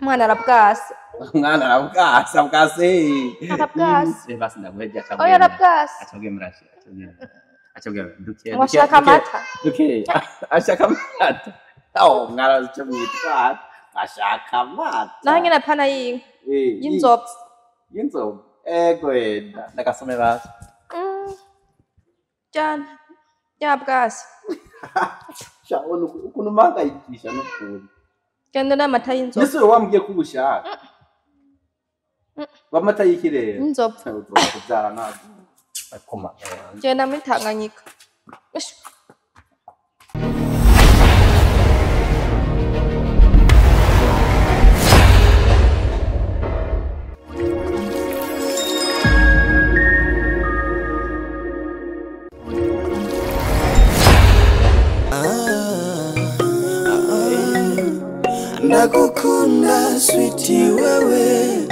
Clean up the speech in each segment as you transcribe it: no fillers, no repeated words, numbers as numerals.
Umwana arabwasa. Umwana arabwasa bwase. Arabwasa. Basi ndaguheje. Oya, arabwasa. Acabwemera, acabwemera duke. Ngo ashaka amata. Duke ashaka amata. Aho mwarazi icyo mwitwara, ashaka amata. Naho nyene apana y'inka. Y'inzovu. Y'inzovu. Ego enda ndagasome basi. Jana yabwasa. Shabona ukuntu mpangayikisha n'ukuntu. Genda n'amata y'inzovu. Mbese wambwiye ko ubushaka w'amata y'ikirere? Y'inzovu. Kubyara ntabwo akoma. Genda muri Tanganyika. Nakukunda sweetie wewe,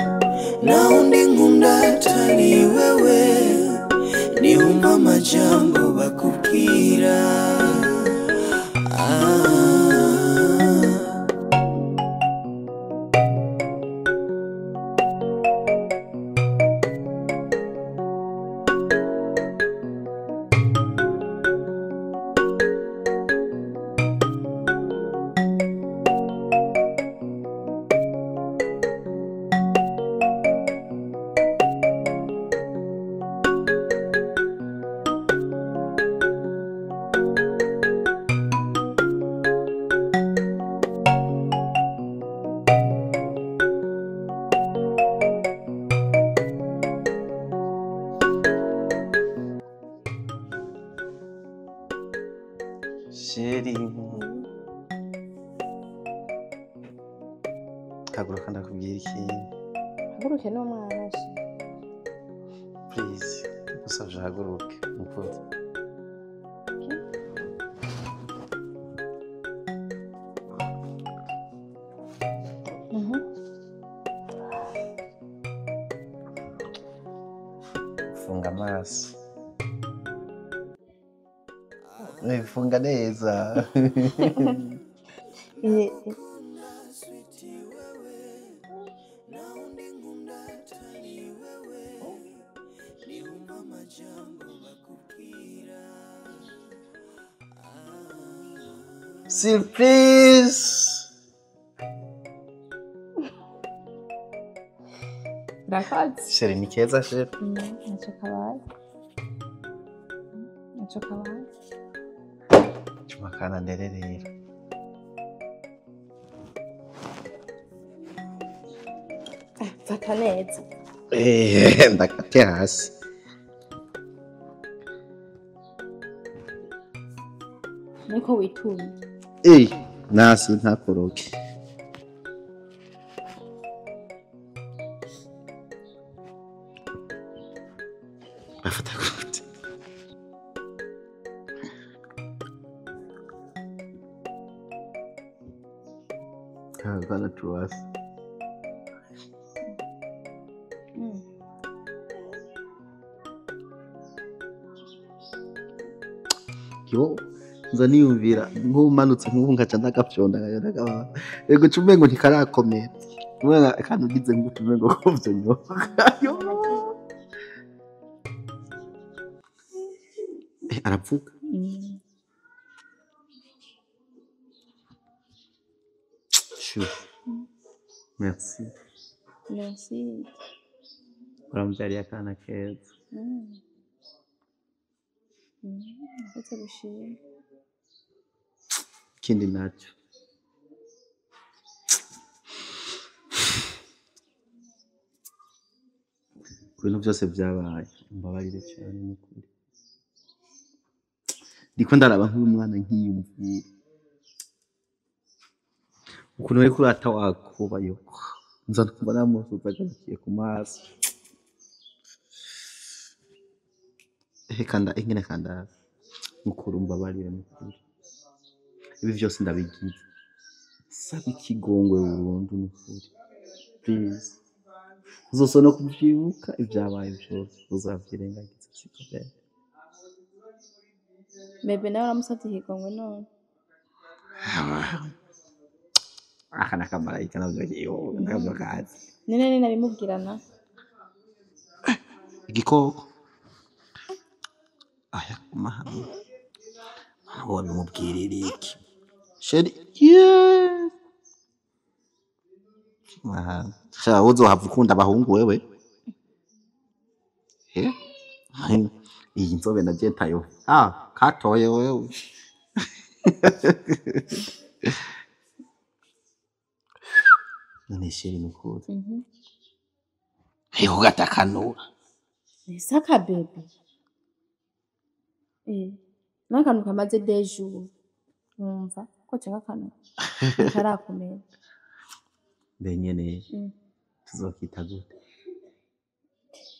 na undi nkunda tani wewe, ni umva amajambo bakubwira. Sheri, haguruka ndakubwira ikintu. Haguruke n'umwana she. Please, ngusavye haguruke mukuru. Funga amaso. Funga neza. Surprise! Urakoze. Sheri ni keza sheri. Ntacyo kabaye. Ntacyo kabaye. Cuma kana ndere rero. Fata neza. Ndakate hasi. Niko witumye. Nasi ntakoroke. Afata gute. Gana tuwasi. Yo, nza niyumvira nk'umanutse nk'ubu nkaca ndagapyonda nkagaba. Ego cumengo ntikarakomera. Mwana kandi ugize ngo utumengo kovyo nyoka. Yo. Aravuga. Chou. Merci. Merci. Uramubyariye akana keza. Nakoze gushima. Ikindi nacyo. Ku bintu byose byabaye, mbabarire cyane n'ukuri. Ndiko ndaraba nk'umwana nkiyumvira. Ukuntu ariko urata wakuba yo. Nza kumva namusuza agarukiye ku maso. Kanda ingene kanda mukuru mbabarire mukuru. Ibi byose ndabigize. Saba ikigongwe burundu n'ukuri. Please. Uzosona kubyibuka ibyabaye byose uzavyirengagiza siko bebe. Bebe nawe uramusavye ikigongwe none. Aka nakamarayika navyo yo navyo kazi. Nene nene nabimubwirana. Igikoko. Aya mahano. Wabimubwirira iki? Chéri. Yeah. Mahano. Sha uzohava ukunda abahungu wewe. Eh? Iyi nzobe nagiye ntayo. Ah, katoye wewe. None chéri nukuri. Heho gatakanura. Saka bebe. Eh. N'akantu kamaze deux jours. Wumva ko caka kano. Karakomera. Mbe nyene tuzokita gute?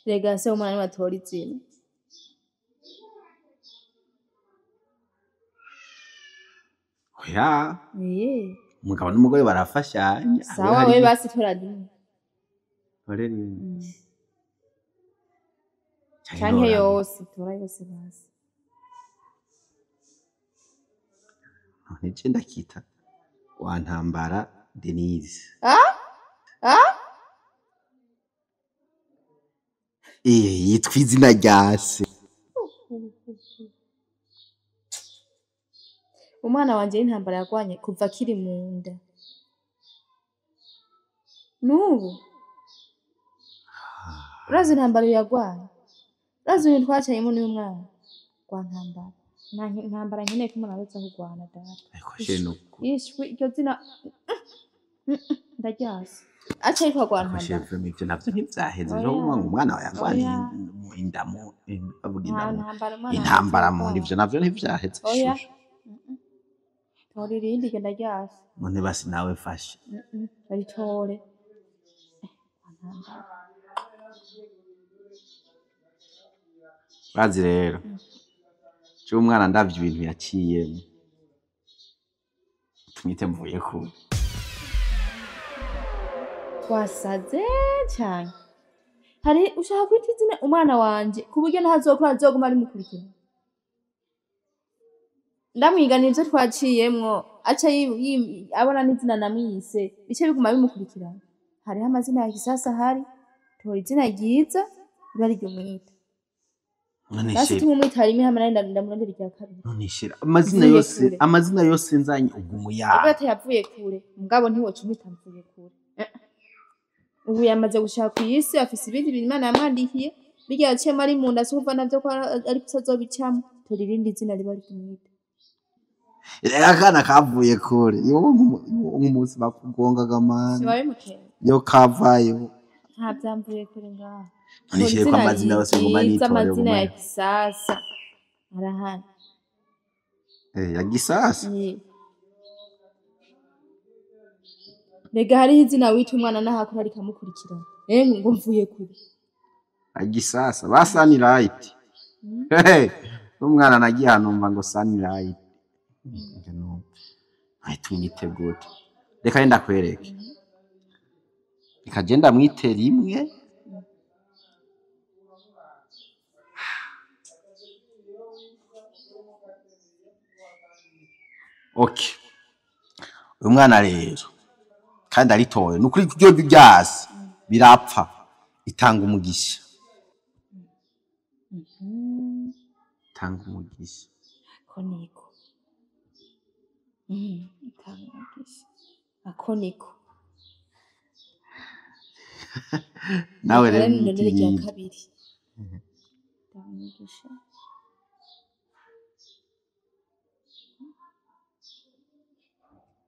Rega se umwana batora izina. Oya. Eh. Umugabo n'umugore barafashanya. Sawa we basi tora rimwe. Ore rimwe. Canke yose, tora yose basi. None je ndakita Wantambara Denise. Ah? Ah? Eh, yitwa izina rya se. Umwana wanje intambara yagwanye kuva akiri mu nda. Nubu. Urazi intambara yagwanye. Urazi ibintu twacayemo n'uyu mwana. Gwa ntambara. Nta ntambara nkeneye ko umuntu aza kugwana data. Ariko chéri nuko. Ishwi iryo zina ndaryasi. Aca yitwa gwa Ariko chéri ntambara. vraiment ivyo navyo ntivyaheze. Oya. Ejo umwana wawe yagwanye Oya. indamu, bavuga Nta indamu. ntambara umwana Intambara wanjye mu nda agwana. ivyo navyo ntivyaheze. Oya. Shusho. Tora irindi iryo ndaryasi. None basi nawe fashe. Baritore. Gwa ntambara. Bazi rero. Je umwana ndavye ibintu yaciyemo. Tumwite mvuye kure. Wasaze cyane. Hari ushaka kwita izina umwana wanje ku buryo ntazokura azoguma arimukurikira. Ndamwigana ivyo twaciyemwo aca abona n'izina namwise bice biguma bimukurikirana. Hariho amazina ya kisasa ahari, tora izina ryiza riba ariryo umwita. None Basi chéri. tumumwita rimwe hama nanje ndamurondera irya kabiri. None chéri amazina Mvuye yose kure. amazina yose nzanye ugumu Ubwo yayo. atayavuye kure mugabo ntiwoca umwita mvuye kure. Ubu yamaze gushaka kw'isi afise ibindi bintu Imana yamwandikiye birya yaciyemo ari mu nda si ukuva navyo ko ari gusa azobicamwo. Tora irindi zina riba rimwita. Akana kavuye kure. Yo nk'umunsi bakugongaga mani. Siwabimuteye. Yo kavayo. Nta vyamvuye kure ngaho. None Tora chéri ko izina amazina yose nguma ryiza nitorera amazina uguma. ya kisasa arahari. Eh, ya gisasa. Eh. Rega hariho izina wita umwana n'ahakura rikamukurikirana. Eh ngo mvuye kure. Ya gisasa. Ba Sunlight. Hey, umwana nagiye ahantu numva ngo Sunlight. Nje numva. Ai tumwite gute? Reka ngenda kwereke. Reka je ndamwite rimwe. Okay. Uyu mwana rero kandi aritoye nukuri ryo ryase birapfa itanga umugisha. Itanga umugisha. Ako niko. Itanga umugisha. Ako niko. Nawe rero ndondera irya mwite kabiri. Itanga umugisha.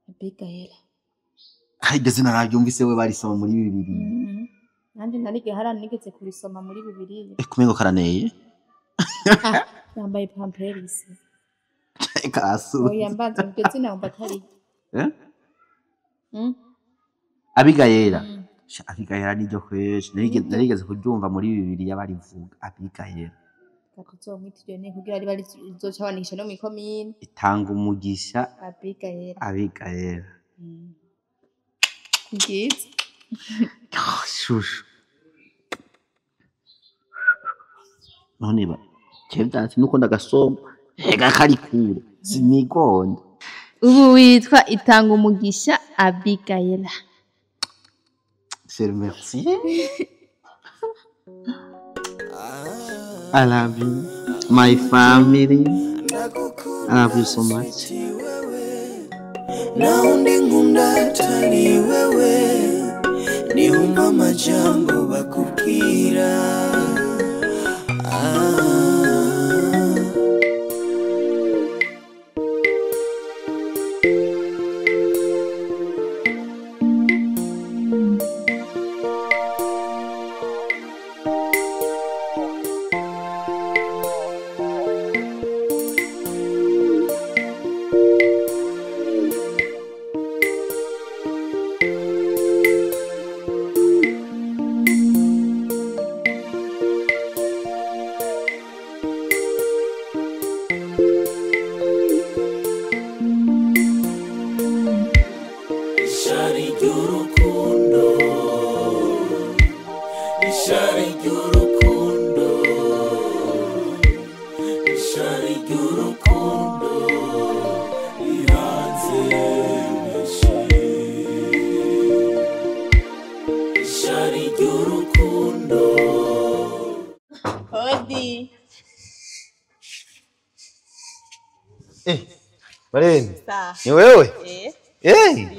Abigail. Iryo zina naryumvise we barisoma muri bibiri. Nanje narige haranigeze kurisoma muri Bibiliya. Eh, kumengo karaneye. Ah, yambaye pamperisi. Karasuze. Oya mbanza iryo zina wumva atari Eh? Mm. Abigayera. Mm. Sha Abigayera niryo kwesha. Narigeze kuryumva muri Bibiliya barivuga Abigayera. Reka tuzomwita iryo ni kugira riba rizoca abanisha no mw'ikomine. Itanga umugisha Abigayera. Abigayera. Ngiza. Oh, shushu. None ba. Jewe vyanse nuko ndagasoma. Ega kari kure. Sinigonda. Ubu witwa Itanga Umugisha Abigaila. C'est le merci. I love you, my family. I love you so much. Na undi nkunda atari wewe, nihumva amajambo bakubwira. Ah. Ishari ry'urukundo, ishari ry'urukundo, ishari ry'urukundo rihanze benshi. Ishari ry'urukundo. Hodi. Eh, Marene, Sawa. ni wewe? Eh, Eh,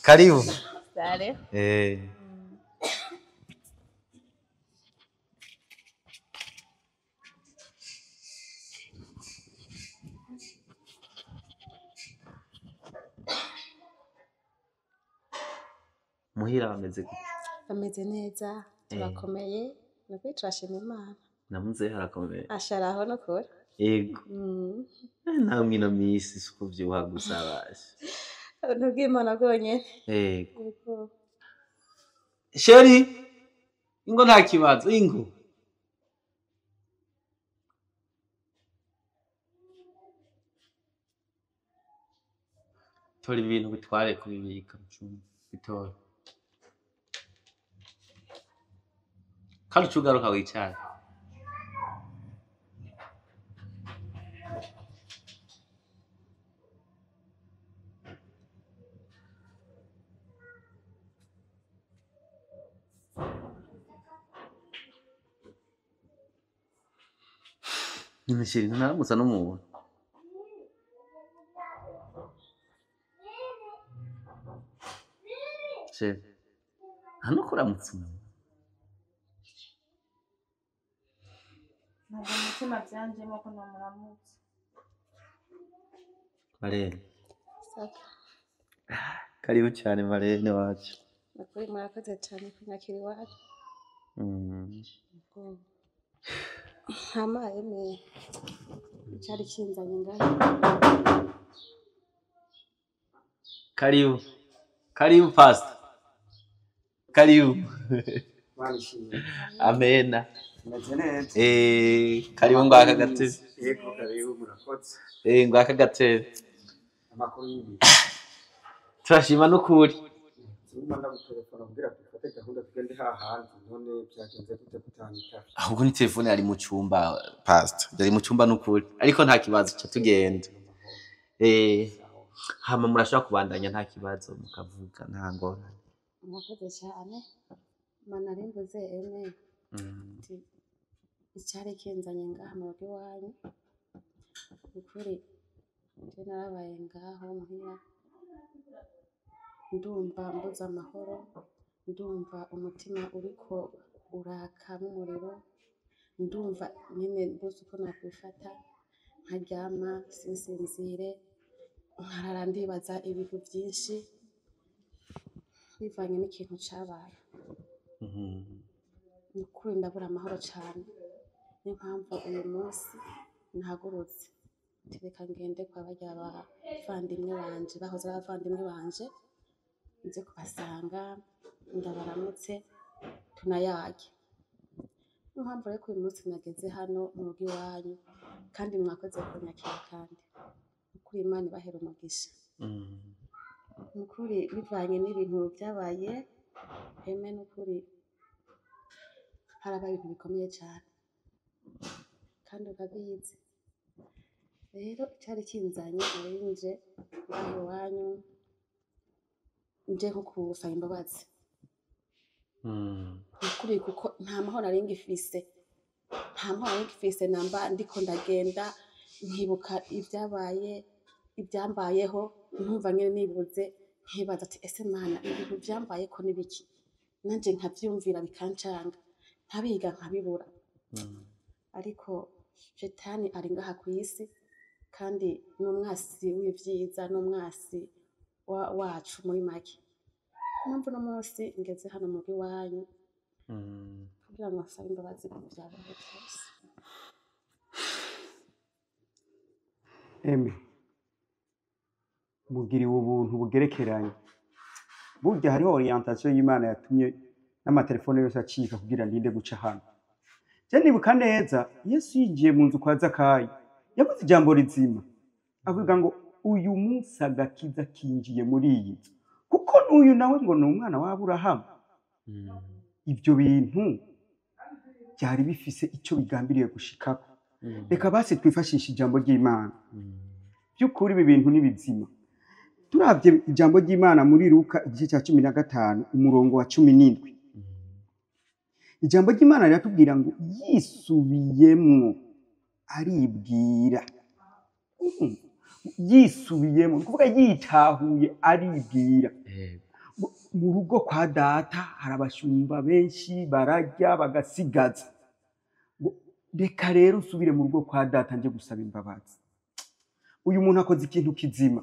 karibu. sare. Eh. Muhira bameze gute? Bameze neza, turakomeye, ni ukuri turashima Imana. Namuze harakomeye. Asharaho nukuri. Yego. Mm. Nawe mwino misi si ukuvyibuha gusa basha. Ubuntu bw'Imana bwonyene. Yego. Yego. Sheri, ingo nta kibazo, ingo. Tora ibintu bitware kubibika mu cumba, bitore. Kandi uce ugaruka wicare. Nyine Sheri, ntaramutsa n'umuntu. Sheri, nta no kuramutsa umuntu. Ntabwo umutima byanjemo ko namuramutse. Marene, Sawa. karibu cyane Marene wacu. Ni ukuri murakoze cyane kunyakira iwacu. Mm. Yego. Hama emwe icari kinzanye ngaha. Karibu. Karibu pastor. Karibu. Barishimye. Amena. Meze neza. Eh, karibu ngwaka gatebe. Yego, karibu, murakoze. Eh, ngwaka gatebe. Amakuru y'ibintu. Turashima n'ukuri. Sinuma ndagutelefona kugira dufate gahunda tugende hahandi, none byagenze gute kutanyitavye? Ahubwo ni telefone yari mu cyumba pastor, yari mu cyumba n'ukuri. Ariko nta kibazo ca tugenda. Eh, hama murashobora kubandanya nta kibazo mukavuga nta ngorane. Murakoze cyane. Mana rimbuze emwe. Mm. Ati icari kinzanye ngaha mu rugo iwanyu. Ni ukuri je narabaye ngaho muhira, ndumva mbuze amahoro, ndumva umutima uriko uraka nk'umuriro, ndumva nyene mbuze uko nakwifata, nkaryama sinsinzire, nkarara ndibaza ibintu vyinshi bivanye n'ikintu cabaye. Mhm. Ni ukuri ndabura amahoro cane, niyo mpamvu uyu munsi nahagurutse reka ngende kwa barya bavandimwe banje bahoze ari abavandimwe banje, nze kubasanga ndabaramutse tunayage. Niyo mpamvu rero ko uyu munsi nageze hano mu rugo iwanyu, kandi mwakoze kunyakira, kandi ni ukuri Imana ibahera umugisha. Mm. Ni ukuri bivanye n'ibintu byabaye eme, ni ukuri harabaye ibintu bikomeye cyane kandi urabizi. Rero icari kinzanye, nari nje ngaho iwanyu, nje nko kusaba imbabazi. Nukuri, kuko nta mahoro nari ngifise, nta mahoro nari ngifise namba. Ndiko ndagenda nkibuka ibyabaye, ibyambayeho, nkumva nyene nibuze, nkibaza ati: "Ese Mana, ibintu vyambayeko ni biki?" Nanje nkavyumvira bikancanga, nkabiga nkabibura. Ariko shetani ari ngaha kw'isi, kandi n'umwasi w'ivyiza, n'umwasi wacu muri make. Impamvu uno munsi ngeze hano mu rugo iwanyu, kugira ngo nsabe imbabazi ku vyabaye vyose. Eme, mugiriwe ubuntu bugerekeranye. Burya hariho orientation y'Imana yatumye n'amatelefone yose acika kugira ndinde guca hano. Je nibuka neza Yesu yinjiye mu nzu kwa Zakayo, yavuze ijambo rizima, avuga ngo: "Uyu munsi agakiza kinjiye muri iyi nzu, kuko n'uyu nawe ngo ni umwana wa Aburahamu." Ibyo bintu byari bifise icyo bigambiriye gushikako. Reka basi twifashishe ijambo ry'Imana. By'ukuri ibi bintu ni bizima. Turavye ijambo ry'Imana muri Luka igice cya 15, umurongo wa 17, ijambo ry'Imana riratubwira ngo: "Yisubiyemwo aribwira." Yisubiyemo ni ukuvuga yitahuye, aribwira: "Mu rugo kwa Data hari abashumba benshi, bararya bagasigaza. Ngo reka rero nsubire mu rugo kwa Data nje gusaba imbabazi." Uyu muntu akoze ikintu kizima,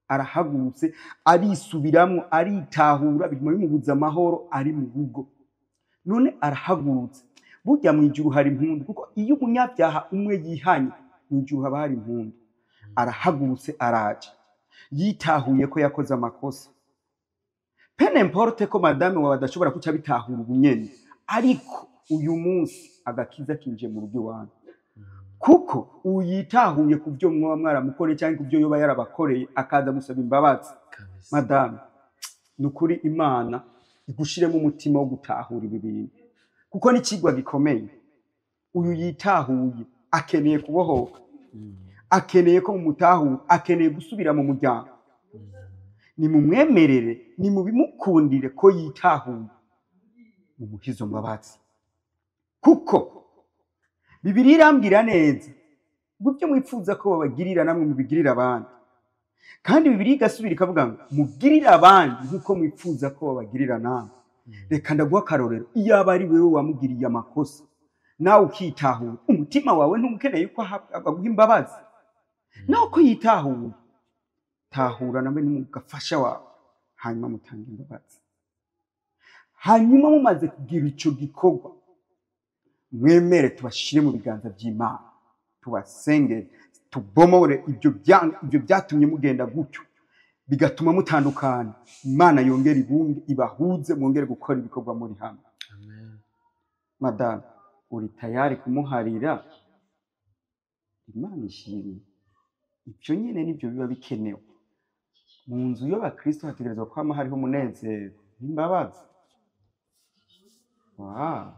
arahagurutse, arisubiramwo, aritahura, bituma bimubuza amahoro ari mu rugo. None arahagurutse. Burya mu ijuru hari impundu, kuko iyo umunyabyaha umwe yihanye, mu ijuru haba hari impundu. Arahagurutse, araje, yitahuye ko yakoze amakosa. Peu importe ko madame wawe adashobora kuca bitahura ubunyene, ariko uyu munsi agakiza kinjiye mu rugo iwanyu, kuko uyitahuye ku byo mwoba mwaramukoreye cyangwa ku byo yoba yarabakoreye, akaza gusaba imbabazi. Madame, ni ukuri Imana igushiremo umutima wo gutahura ibi bintu, kuko ni ikigwa gikomeye. Uyu yitahuye, akeneye kubohoka, akeneye ko mumutahura, akeneye gusubira mu muryango. Nimumwemerere, nimubimukundire ko yitahuye, mumuhe izo mbabazi, kuko Bibiliya irambwira neza ngo ibyo mwipfuza ko babagirira, namwe mubigirira abandi. Kandi Bibiliya igasubira ikavuga ngo mugirire abandi nk'uko mwipfuza ko babagirira namwe. Reka ndaguha akarorero: iyo aba ari wewe wamugiriye amakosa, nawe ukitahura, umutima wawe ntukeneye ko aguha imbabazi? Nawe ko yitahuye, tahura nawe n'umugafasha wawe, hanyuma mutange imbabazi. Hanyuma mumaze kugira ico gikorwa, mwemere tubashire mu biganza by'Imana, tubasengere, tubomore ibyo byatumye mugenda gutyo, bigatuma mutandukana. Imana yongere ibunge, ibahuze, mwongere gukora ibikorwa muri hamwe. Madame, uri tayari kumuharira? Imana ishimwe. Ibyo nyine nibyo biba bikenewe mu nzu y'abakristo. Hategerezwa kwama hariho umunezero n'imbabazi. Wow.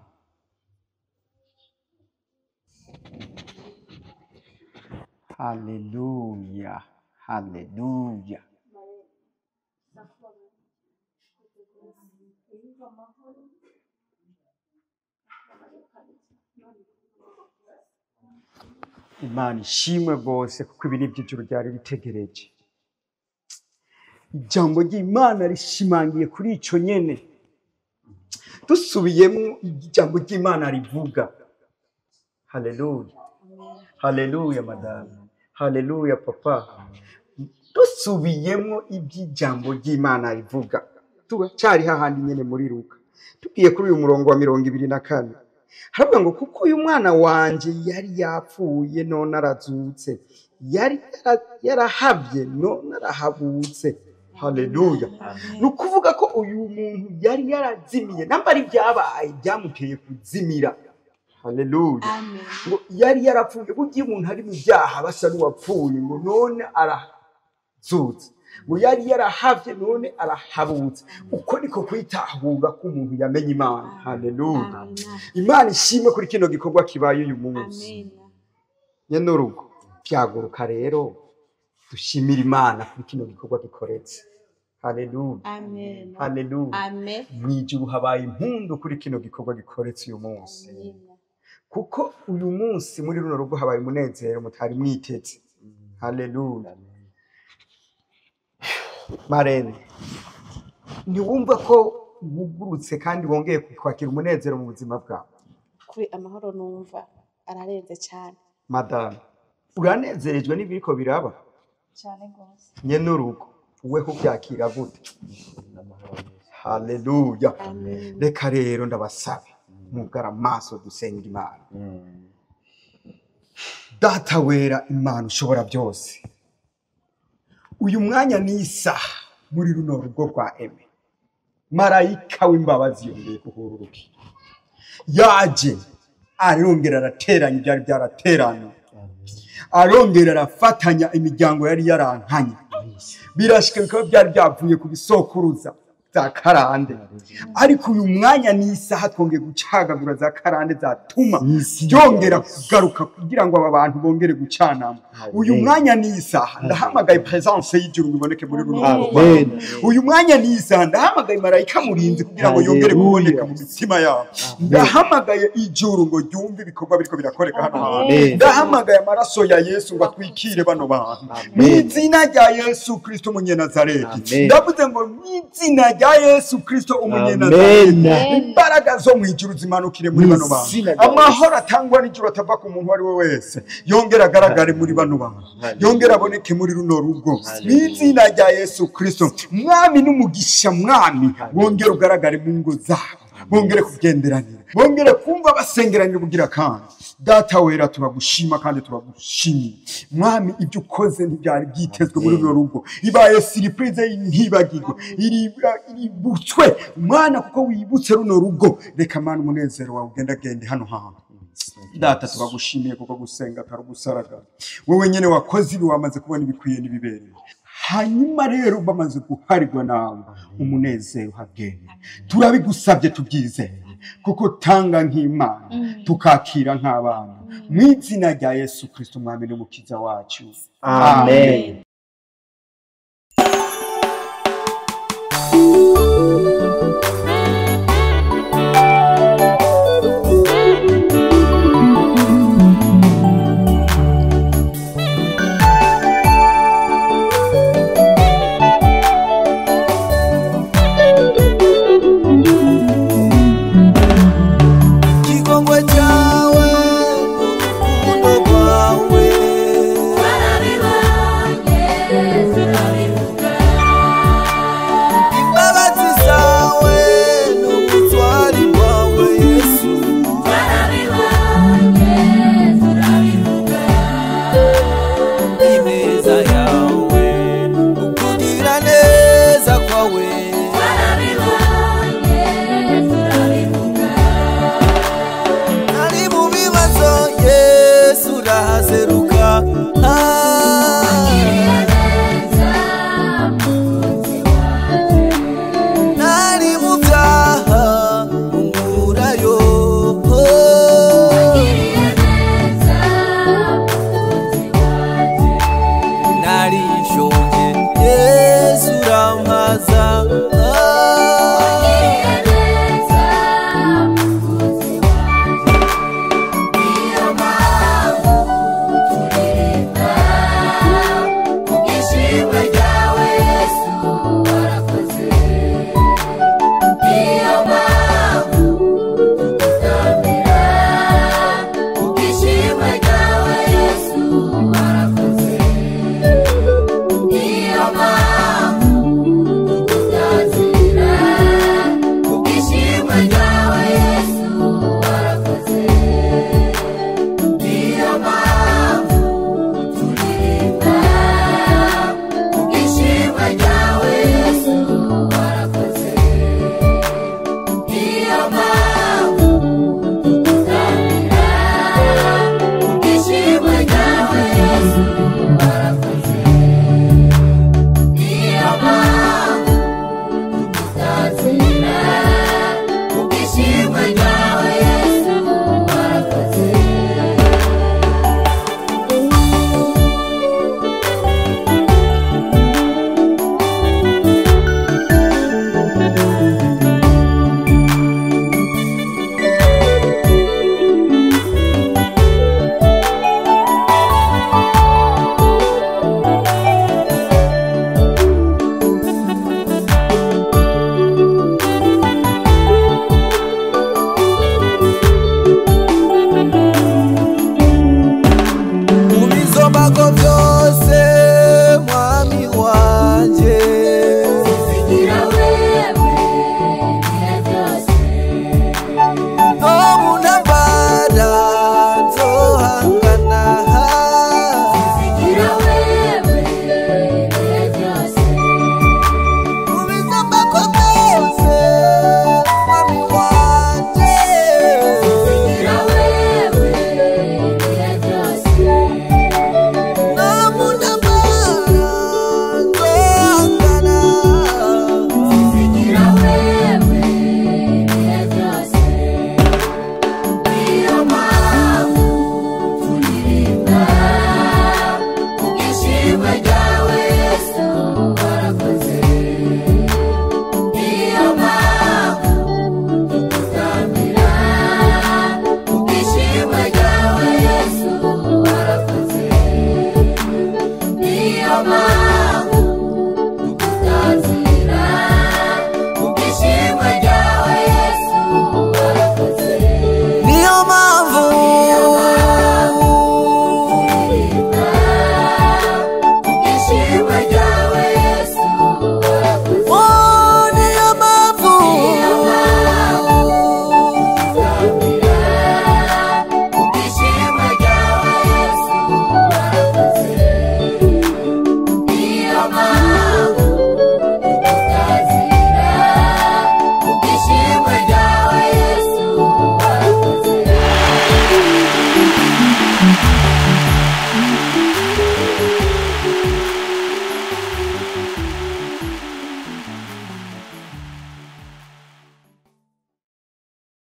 Haleluya, haleluya! Imana ishimwe rwose, kuko ibi ni byo ijuru ryari ritegereje. Ijambo ry'Imana rishimangiye kuri ico nyene. Dusubiyemo ijambo ry'Imana rivuga. Haleluya, haleluya madame, haleluya papa. Dusubiyemo iby'ijambo ry'Imana rivuga, turacyari hahandi nyene muri Luka. Tugiye kuri uyu murongo wa 24, haravuga ngo: "Kuko uyu mwana wanje yari yapfuye, none arazutse, yari yarahavye, none arahabutse." Haleluya! Ni ukuvuga ko uyu muntu yari yarazimiye, namba ari byabaye byamuteye kuzimira. Haleluya! Ngo yari yarapfuye. Burya iyo umuntu ari mu byaha basa n'uwapfuye. Ngo none arazutse, ngo yari yarahavye, none arahabutse. Uko niko kwitahura k'umuntu yamenye Imana. Haleluya! Imana ishimwe kuri kino gikorwa kibaye uyu munsi. Nyene urugo, Vyaguruka rero dushimira Imana kuri kino gikorwa gikoretse. Haleluya. Amen. Haleluya. Amen. Mw'ijuru habaye impundu kuri kino gikorwa gikoretse uyu munsi, kuko uyu munsi muri runo rugo habaye umunezero mutari mwiteze. Haleluya. Marene, ntiwumva ko wugurutse kandi wongeye kwakira umunezero mu buzima bwawe? Kuri amahoro numva ararenze cyane. Madame, uranezerejwe n'ibiriko biraba? Cyane rwose. Nyene urugo, weho ubyakira gute? Haleluya. Amen. Reka rero ndabasabe mugara amaso dusenga Imana. Data wera, Imana ushobora byose, uyu mwanya ni isaha muri runo rugo rwa Eme, marayika w'imbabazi yongeye kuhururukira, yaje arongera arateranya ibyari byarateranye, arongera arafatanya imiryango yari yarankanye, birashika bikaba byari byavuye ku bisokuruza za karande, ariko uyu mwanya ni isaha twongeye gucagagura za karande zatuma byongera kugaruka kugira ngo aba bantu bongere gucanamo. Uyu mwanya ni isaha ndahamagaye presence y'ijuru ngo iboneke muri runo rugo. Amen. Uyu mwanya ni isaha ndahamagaye marayika murinzi kugira ngo yongere kuboneka mu mitima yabo. Ndahamagaye ijuru ngo ryumve ibikorwa biriko birakoreka hano hantu. Amen. Ndahamagaye amaraso ya Yesu ngo atwikire bano bantu mu izina rya Yesu Kristo umunyenazareti. Amen. Ndavuze ngo mu izina rya Yesu Kristo umunyenazareti, Amen. imbaraga zo mu ijuru zimanukire muri bano bantu. Izina rya Amahoro atangwa n'ijuru atava ku muntu uwo ari we wese yongere agaragare muri bano bantu, yongere aboneke muri runo rugo mu izina rya Yesu Kristo. Mwami n'umugisha, mwami wongere ugaragare mu ngo zabo, bongere kugenderanira, bongere kumva basengeranira ubugira kandi. Data wera, turagushima kandi turagushimiye mwami, ibyo ukoze ntibyari byitezwe muri runo rugo, ibaye surprise ntibagirwe, iributswe mwana, kuko wibutse runo rugo. Reka mana umunezero wawe ugendagende hano hantu. Data turagushimiye kuko gusenga atari ugusaragara, wowe nyene wakoze ibi, wamaze kubona ibikwiye n'ibibereye. Hanyuma rero bamaze guharirwa nawe umunezero uhagende, turabigusabye tubyizeye, kuko tanga nk'Imana tukakira nk'abana, mu izina rya Yesu Kristo umwami n'umukiza wacu. Amen. Kigongwe cyawe n'urukundo rwawe Barabibonye turabivuga, imbabazi zawe n'ubutwari bwawe Yesu barabibonye turabivuga, ineza yawe ukugira neza kwawe.